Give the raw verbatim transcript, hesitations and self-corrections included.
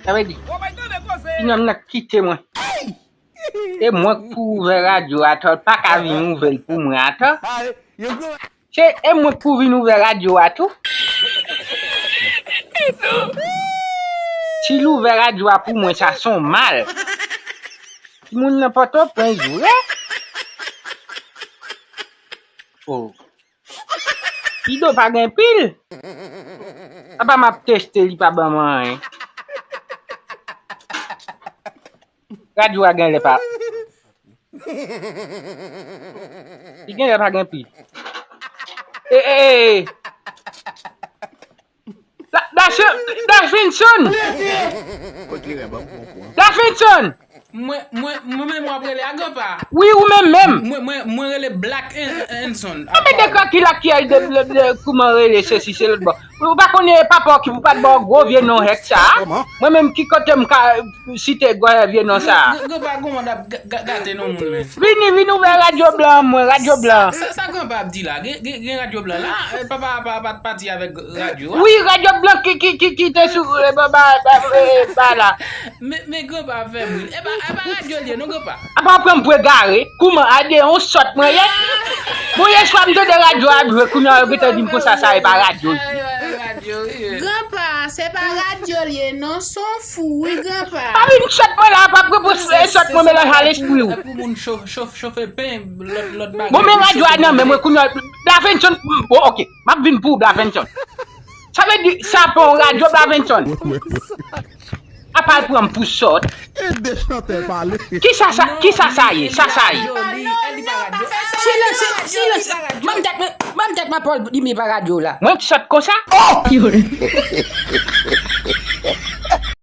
Sa vle di, ti nonm nan kite mwen. E mwen k pou ouvè radyo atò, l pa ka vin ouvè l pou mwen atò. Se e mwen k pou vin ouvè radyo a tou. Si l ouvè radyo a pou mwen, sa se yon mal. Timoun nan Pòtoprens vre. Oh. Pido pa gen pil. Apa m ap teste, li pa ban mwen anyen. Radyo a genlè pa. Li genlè pa gen pil. E, e, e. Da, da, Dafinson! Dafinson! Mwen, mwen, mwen menm w ap rele a granpa. Wi, ou menm menm. Mwen, mwen, mwen rele Black An-, Anson. Anben de kaki la ki al de, de, de, kouman rele sesi, se lòt bò. Ou pa konnen papa w ki pou pa t ba w gwo vye non hèk sa a? Mwen menm ki kote m ka site gwo vye non sa a? Granpa, kòman w ap ga-, ga-, gate non moun men? Vini, vini ouvè radyo blan mwen, radyo blan. Sa, sa granpa ap di la? Gen, gen, gen radyo blan la? Eh, papa, papa, pa, pati avèk radyo a? Wi, radyo blan ki, ki, ki, ki te sou, eh, ba, ba, ba, eh, ba la. Men, men granpa ap fè bri. E pa, e pa radyo l ye non, granpa. Apa w pran m pou egare? Kouman? A de yon sòt mwen ye? Bon, yè swa m tande radyo ap jwe, kounye a yo gentan di m konsa sa e pa radyo l ye. Granpa, se pa radyo l ye non, se yon fou wi, granpa. Pa vin sòt mwen la, pa pran pou sòt mwen, melanj a lespri w. Pou moun cho-, cho-, chofe pen, lòt, lòt bagay. Bon, men radyo a nan men mwen, kounye a, Dafinson, bon, oke, m ap vin pou w, Dafinson. Sa vle di, sa pa yon radyo, Dafinson. Apa l pran m pou sòt. E de chantè pale. Kisa sa, kisa sa ye? Sa sa ye? Silans, silans. Ban m tèt mwen, ban m tèt mwen, Paul, di m li pa radyo la. Mwen k sòt konsa? Oh!